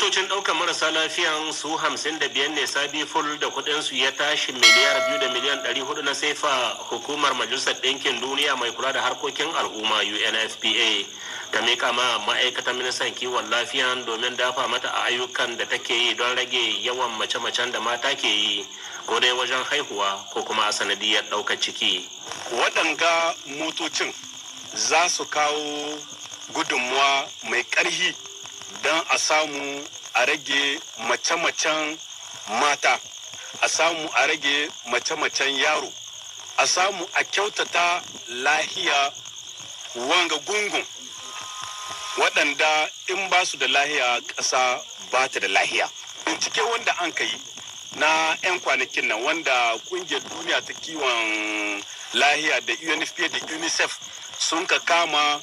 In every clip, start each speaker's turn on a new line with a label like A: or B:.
A: Motocin ɗaukar marasa lafiyan su 55 ne sabi ful da kuɗinsu ya tashi miliyar 2 da miliyan 400 na sefa, hukumar Majalisar Ɗinkin Duniya mai kula da harkokin al'umma UNFPA ta miƙa ma ma'aikatan ministan kiwon lafiyan domin dafa mata a ayyukan da take yi don rage yawan mace-macen da mata ke yi, ko dai wajen haihuwa ko kuma a sanadiyar ɗaukar ciki.
B: Waɗanga motocin za su kawo gudunmuwa mai ƙarhi don a samu a rage mace-macen mata, a samu a rage mace-macen yaro, a samu a kyautata lahiya wanga gungun waɗanda in ba su da lahiya, ƙasa ba ta da lahiya. Bincike wanda an ka yi na 'yan kwanakin nan, wanda ƙungiyar duniya ta kiwon lahiya da UNFPA da UNICEF sun ka kama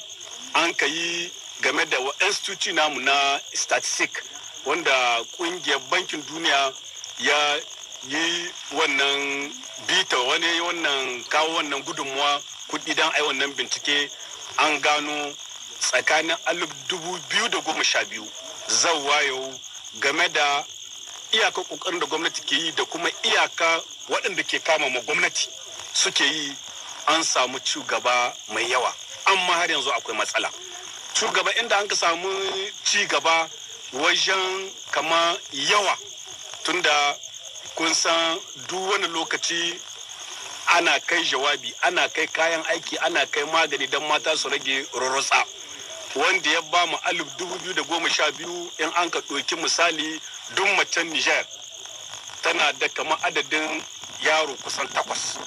B: an ka yi game da institute namu na statistic, wanda kungiyar Bankin Duniya ya yi wannan bita, wani wannan kawo wannan gudunmuwa kudi don ai wannan bincike, an gano tsakanin 2012 zuwa yau, game da iyaka kokarin da gwamnati ke yi da kuma iyaka waɗanda ke kama ma gwamnati suke yi, an samu ci gaba mai yawa, amma har yanzu akwai matsala. Gaba inda an ka samu ci gaba wajen kama yawa, tunda kun san duk wani lokaci ana kai jawabi, ana kai kayan aiki, ana kai magani don mata su rage rurrutsa, wanda ya ba mu 2012, in an ka ɗauki misali, duk macen Niger tana da kama adadin yaro kusan takwas.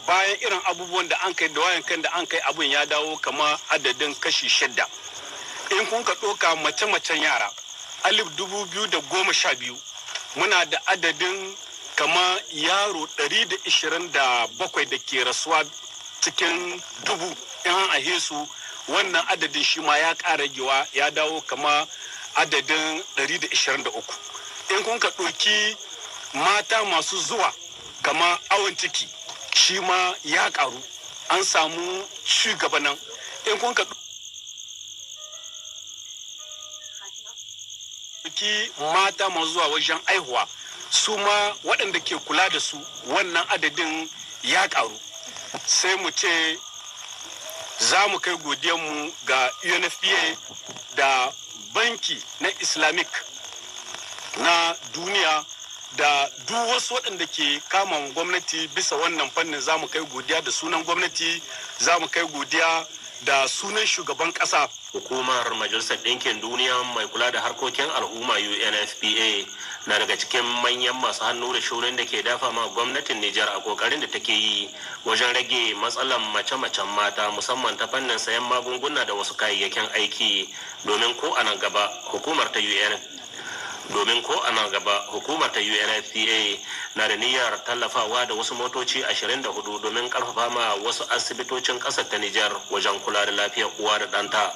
B: Bayan irin abubuwan da an kai da wayan kan da an kai, abun ya dawo kama adadin kashi 6. In kun ka ɗauka mace-macen yara, 2012 muna da adadin kama yaro 127 da ke rasuwa cikin dubu in an aihe su. Wannan adadin shi ma ya ƙara ragewa, ya dawo kama adadin 123. In kun ka ɗauki mata masu zuwa kama awon ciki, shi ma ya ƙaru, an samu ci gaba nan. In kun ka ɗauki mata masu zuwa wajen aihuwa, su ma waɗanda ke kula da su, wannan adadin ya ƙaru. Sai mu ce za mu kai godiyanmu ga UNFPA da Banki na Islamic na Duniya da duk wasu waɗanda ke kama gwamnati bisa wannan fannin. Za mu kai godiya da sunan gwamnati, za mu kai godiya da sunan shugaban ƙasa.
A: Hukumar Majalisar Ɗinkin Duniya mai kula da harkokin al'umma UNFPA na daga cikin manyan masu hannu da shurin da ke dafa ma gwamnatin Nijar a kokarin da take yi wajen rage matsalan mace-macen mata, musamman ta fannin sayan magunguna da wasu kayayyakin aiki, domin ko a nan gaba hukumar ta UNFPA na da niyyar tallafawa da wasu motoci 24 domin karfafa ma wasu asibitocin kasar ta Nijar wajen kula da lafiyar uwa da ɗanta.